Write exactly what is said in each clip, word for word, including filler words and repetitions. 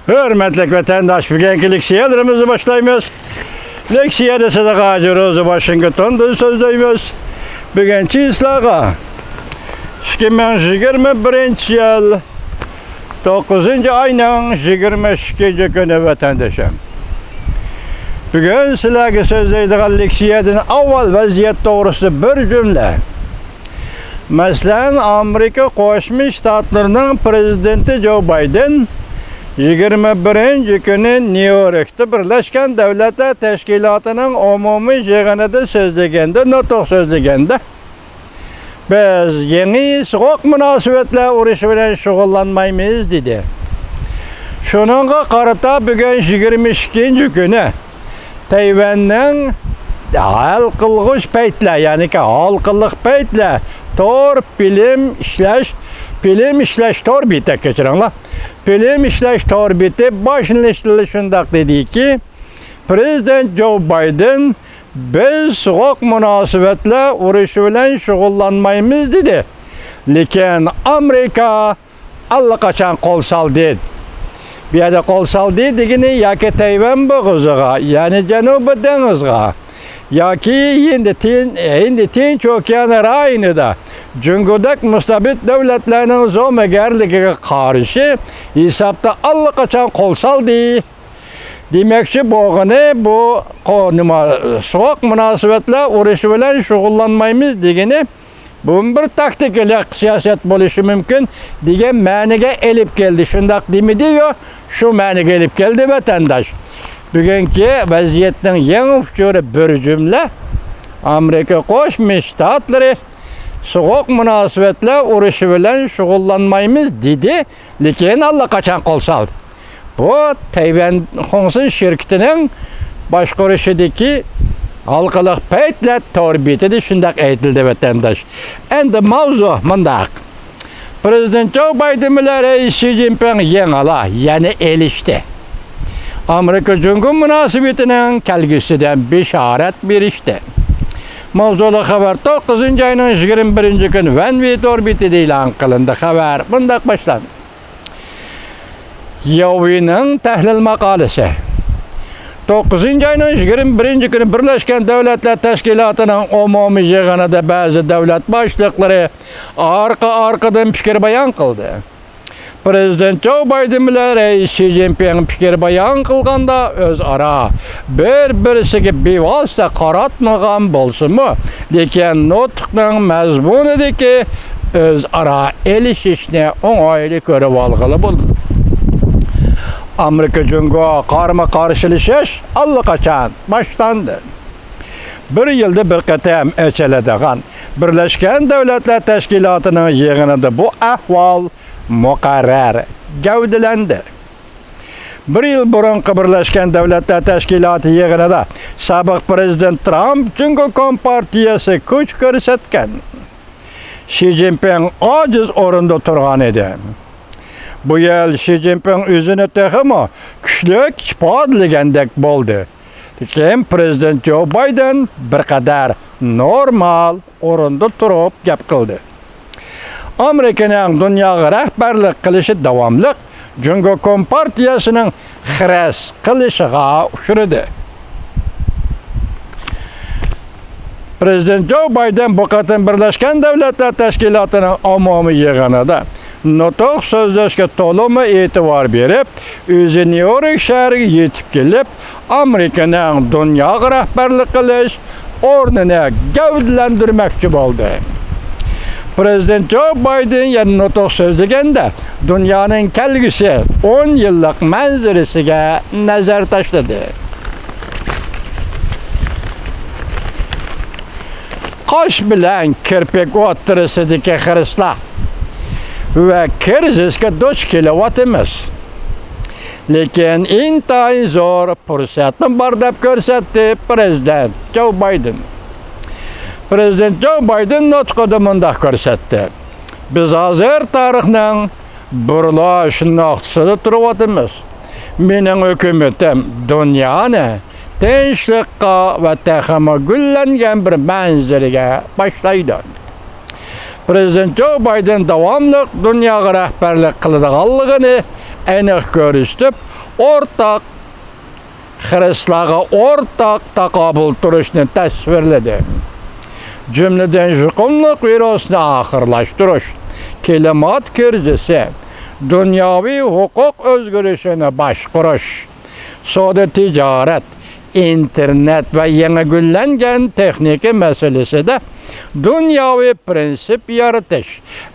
ھۆرمەتلىك ۋەتەنداش، بۈگۈنكى لېكسىيەلىرىمىزنى باشلايمىز. لېكسىيەدە سىدىق ھاجى روزى ۋاشىنگتوندىن سۆزلەيمىز. بۈگۈن چىسلاغا ئىككى مىڭ يىگىرمە بىرىنچى يىل توققۇزىنچى ئاينىڭ يىگىرمە ئىككىنچى كۈنى، ۋەتەندىشىم. بۈگۈن سىلەرگە سۆزلەيدىغان لېكسىيەدىن ئاۋۋال ۋەزىيەت توغرىسىدا بىر جۈملە. مەسىلەن، ئامېرىكا قوشما شتاتلىرىنىڭ پىرېزىدېنتى جو بايدېن يىگىرمە بىرىنچى كۈنى نيۇ يوركتا بىرلەشكەن دۆلەتلەر تەشكىلاتىنىڭ ئومۇمىي يىغىنىدا سۆزلىگەندە، نۇتۇق سۆزلىگەندە، بىز يېڭى سوغۇق مۇناسىۋەتلەر ئۇرۇشى بىلەن شۇغۇللانمايمىز، دېدى. شۇنىڭغا قارىتا بۈگۈن يىگىرمە ئىككىنچى كۈنى تەيۋەننىڭ ھەل قىلغۇچ پەيتلەر، يەنىكى ھالقىلىق پەيتلەر تور فىلىم ئىشلەش، فىلىم ئىشلەش تور بېتى، كەچۈرۈڭلار، فىلىم ئىشلەش تور بېتى باشلىنىشىدا شۇنداق دېدىكى، پىرېزىدېنت جو بايدېن، بىز سوغۇق مۇناسىۋەتلەر ئۇرۇشى بىلەن شۇغۇللانمايمىز، دېدى. لېكىن ئامېرىكا ئاللىقاچان قول سالدى. بۇ يەردە قول سالدى دېگىنى ياكى تەيۋەن بوغۇزىغا، يەنى جەنۇبىي دېڭىزغا، ياكى ھىندى تىن-، ھىندى تىنچ ئوكيان رايونىدا جۇڭگودەك مۇستەبىت دۆلەتلەرنىڭ زومىگەرلىكىگە قارشى ھېسابتا ئاللىقاچان قول سالدى. دېمەكچى بولغىنى بۇ قو-، نېمە، سوغۇق مۇناسىۋەتلەر ئۇرۇشى بىلەن شۇغۇللانمايمىز دېگىنى، بۇ بىر تاكتىكىلىق سىياسەت بولۇشى مۇمكىن دېگەن مەنىگە ئېلىپ كەلدى. شۇنداق دېمىدىيۇ، شۇ مەنىگە ئېلىپ كەلدى، ۋەتەنداش. بۈگۈنكى ۋەزىيەتنىڭ يېڭى ئۇچۇرى بىر جۈملە، ئامېرىكا قوشما شتاتلىرى سوغۇق مۇناسىۋەتلەر ئۇرۇشى بىلەن شۇغۇللانمايمىز دېدى، لېكىن ئاللىقاچان قول سالدى. بۇ تەيۋەن خۇڭسىن شىركىتىنىڭ باشقۇرۇشىدىكى ھالقىلىق پەيتلەر تور بېتىدە شۇنداق ئېيتىلدى، ۋەتەنداش. ئەمدى ماۋزۇ مۇنداق. پىرېزىدېنت جو بايدېن بىلەن رەئىس شى جىنپىڭ يېڭىلا، يەنى ئېلىشتى. ئامېرىكا جۇڭگو مۇناسىۋىتىنىڭ كەلگۈسىدىن بېشارەت بېرىشتى. ماۋزۇلۇق خەۋەر توققۇزىنچى ئاينىڭ يىگىرمە بىرىنچى كۈنى ۋەن ۋېي تور بېتىدە ئېلان قىلىندى. خەۋەر مۇنداق باشلاندى. ياۋىنىڭ تەھلىل ماقالىسى. توققۇزىنچى ئاينىڭ يىگىرمە بىرىنچى كۈنى بىرلەشكەن دۆلەتلەر تەشكىلاتىنىڭ ئومۇمىي يىغىنىدا بەزى دۆلەت باشلىقلىرى ئارقا-ئارقىدىن پىكىر بايان قىلدى. پىرېزىدېنت جو بايدېن بىلەن رەئىس شى جىنپىڭ پىكىر بايان قىلغاندا ئۆزئارا بىر-بىرسىگە بىۋاسىتە قاراتمىغان بولسىمۇ، لېكىن نۇتۇقنىڭ مەزمۇنىدىكى ئۆزئارا ئېلىشىشنى ئوڭايلى كۆرۈۋالغىلى بولىدۇ. ئامېرىكا جۇڭگو قارىمۇ قارشىلىشىش ئاللىقاچان باشلاندى. بىر يىلدا بىر قېتىم ئېچىلىدىغان بىرلەشكەن دۆلەتلەر تەشكىلاتىنىڭ يىغىنىدا بۇ ئەھۋال مۇقەررەر گەۋدىلەندى. بىر يىل بۇرۇنقى بىرلەشكەن دۆلەتلەر تەشكىلاتى يىغىنىدا سابىق پىرېزىدېنت ترامپ جۇڭگو كومپارتىيەسى كۈچ كۆرسەتكەن. شى جىنپىڭ ئاجىز ئورۇندا تۇرغان ئىدى. بۇ يىل شى جىنپىڭ ئۆزىنى تېخىمۇ كۈچلۈك ئىپادىلىگەندەك بولدى. لېكىن پىرېزىدېنت جو بايدېن بىر قەدەر نورمال ئورۇندا تۇرۇپ گەپ قىلدى. ئامېرىكىنىڭ دۇنياغا رەھبەرلىك قىلىشى داۋاملىق جۇڭگو كومپارتىيەسىنىڭ خىرەس قىلىشىغا ئۇچرىدى. پىرېزىدېنت جو بايدېن بۇ قېتىم بىرلەشكەن دۆلەتلەر تەشكىلاتىنىڭ ئومۇمىي يىغىنىدا نۇتۇق سۆزلەشكە تولىمۇ ئېتىبار بېرىپ، ئۆزى نيۇ يورك شەھىرىگە يېتىپ كېلىپ، ئامېرىكىنىڭ دۇنياغا رەھبەرلىك قىلىش ئورنىنى گەۋدىلەندۈرمەكچى بولدى. پىرېزىدېنت جو بايدېن يەنە نۇتۇق سۆزلىگەندە، دۇنيانىڭ كەلگۈسى ئون يىللىق مەنزىرىسىگە نەزەر تاشلىدى. قاش بىلەن كىرپىك ئوتتۇرىسىدىكى خىرىسلار ۋە كىرىزىسكە دۇچ كېلىۋاتىمىز. لېكىن ئىنتايىن زور پۇرسەتمۇ بار، دەپ كۆرسەتتى پىرېزىدېنت جو بايدېن. پىرېزىدېنت جو بايدېن نۇتقىدا مۇنداق كۆرسەتتى: بىز ھازىر تارىخنىڭ بۇرۇلۇش نۇقتىسىدا تۇرۇۋاتىمىز. مېنىڭ ھۆكۈمىتىم دۇنيانى تىنچلىققا ۋە تېخىمۇ گۈللەنگەن بىر مەنزىرىگە باشلايدۇ. پىرېزىدېنت جو بايدېن داۋاملىق دۇنياغا رەھبەرلىك قىلىدىغانلىقىنى ئېنىق كۆرسىتىپ، ئورتاق خىرىسلارغا ئورتاق تاقابىل تۇرۇشنى تەسۋىرلىدى. جۈملىدىن يۇقۇملۇق ۋىرۇسنى ئاخىرلاشتۇرۇش، كىلىمات كىرىزىسى، دۇنياۋى ھوقۇق ئۆزگىرىشىنى باشقۇرۇش، سودا تىجارەت، ئىنتېرنېت ۋە يېڭى گۈللەنگەن تېخنىكا مەسىلىسىدە دۇنياۋى پىرىنسىپ يارىتىش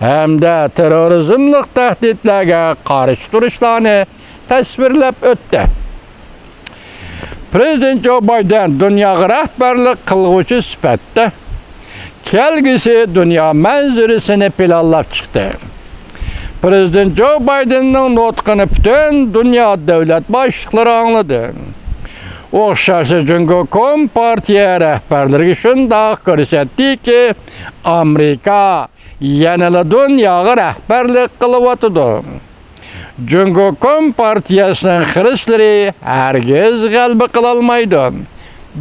ھەمدە تېررورىزملىق تەھدىتلەرگە قارشى تۇرۇشلارنى تەسۋىرلەپ ئۆتتى. پىرېزىدېنت جو بايدېن دۇنياغا رەھبەرلىك قىلغۇچى سۈپەتتە كەلگۈسى دۇنيا مەنزىرىسىنى پىلانلاپ چىقتى. پىرېزىدېنت جو بايدېننىڭ نۇتقىنى پۈتۈن دۇنيا دۆلەت باشلىقلىرى ئاڭلىدى. ئوخشاشلا جۇڭگو كومپارتىيە رەھبەرلىرىگە شۇنداق كۆرسەتتىكى، ئامېرىكا يەنىلا دۇنياغا رەھبەرلىك قىلىۋاتىدۇ. جۇڭگو كومپارتىيەسىنىڭ خىرىسلىرى ھەرگىز غەلىبە قىلالمايدۇ،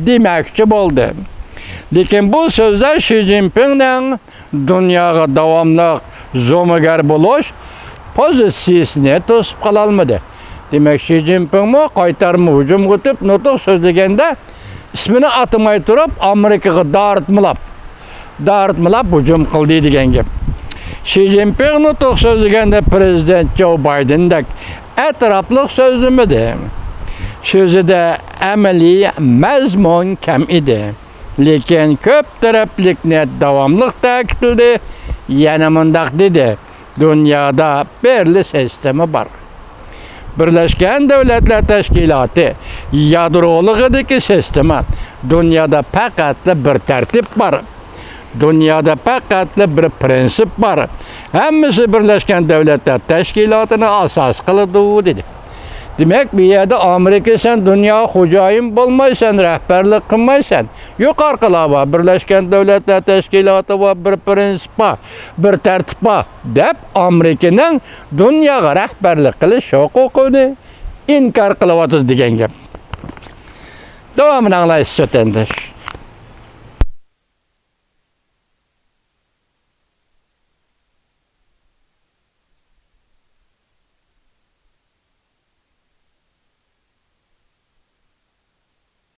دېمەكچى بولدى. لېكىن بۇ سۆزلەر شى جىنپىڭنىڭ دۇنياغا داۋاملىق زومىگەر بولۇش پوزىتسىيىسىنى توسۇپ قالالمىدى. دېمەك، شى جىنپىڭمۇ قايتارما ھۇجۇمغا ئۆتۈپ، نۇتۇق سۆزلىگەندە، ئىسمىنى ئاتىماي تۇرۇپ، ئامېرىكىغا دارىتمىلاپ، دارىتمىلاپ ھۇجۇم قىلدى دېگەن گەپ. شى جىنپىڭ نۇتۇق سۆزلىگەندە، پىرېزىدېنت جو بايدېندەك ئەتراپلىق سۆزلىمىدى. سۆزىدە ئەمەلىي مەزمۇن كەم ئىدى، لېكىن كۆپ تەرەپلىكنى داۋاملىق تەكىتلىدى. يەنە مۇنداق دېدى: دۇنيادا بىرلا سىستېما بار. بىرلەشكەن دۆلەتلەر تەشكىلاتى يادرولۇقىدىكى سىستېما. دۇنيادا پەقەتلا بىر تەرتىپ بار. دۇنيادا پەقەتلا بىر پىرىنسىپ بار. ھەممىسى بىرلەشكەن دۆلەتلەر تەشكىلاتىنى ئاساس قىلىدۇ، دېدى. دېمەك، بۇ يەردە ئامېرىكا، سەن دۇنياغا خوجايىن بولمايسەن، رەھبەرلىك قىلمايسەن. يۇقىرىقىلار بار، بىرلەشكەن دۆلەتلەر تەشكىلاتى بار، بىر پىرىنسىپ بار، بىر تەرتىپ بار، دەپ ئامېرىكىنىڭ دۇنياغا رەھبەرلىك قىلىش ھوقۇقىنى ئىنكار قىلىۋاتىدۇ دېگەن گەپ. داۋامىنى ئاڭلايسىز، ۋەتەنداش.